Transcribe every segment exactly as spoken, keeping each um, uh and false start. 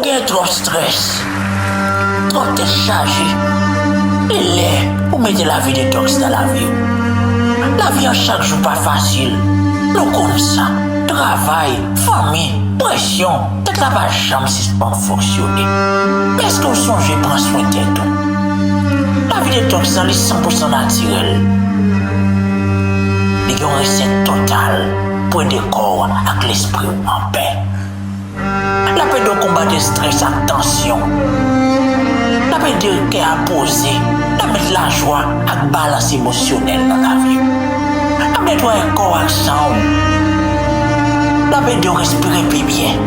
Gen twòp strès, twòp tèt chaje. Li lè pou mete lavi detòks nan lavi w. Lavi an chak jou pa fasil. Nou konn sa. Travay, fanmi, presyon, tèt la pa janm sispann fonksyone. Men èske w sonje pran swen tèt ou? Lavi detòks lan, li san pou san natirèl. Li gen yon resèt total pou ede kò w ak lespri w anpè. L ap ede w konbat estrès ak tansyon. L ap ede kè a poze. L ap met lajwa ak balans emosyonèl nan lavi w. L ap netwaye kò w ak san w. L ap ede w respire pi byen.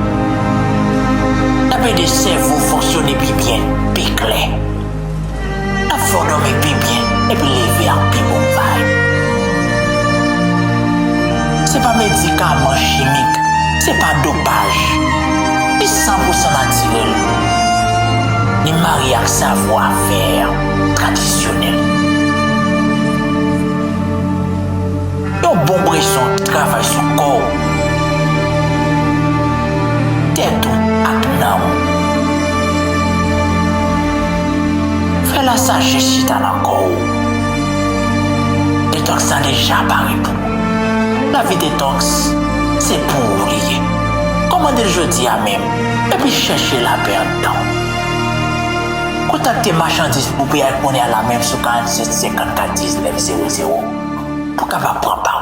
L ap ede sèvo w fonksyone pi byen, pi klè. L ap fè w dòmi pi byen epi leve ak pi bon vayb. Se pa medikaman chimik, se pa dopaj. Li san pou san natirèl. Li marye ak savwa fè tradisyonèl. Yon bon presyon travay sou kò w, tèt ou ak nanm ou. Fè lasajès chita nan kò w. Detòks la deja pare pou ou. Lavi detòks, se pou ou li ye. Kòmande l jodi a menm, epi chèche lapè anndan w. Kontakte machandiz pou piyay kounye a la menm sou karannsenk senkannkat diznèf zewo zewo pou w kapab pran pa.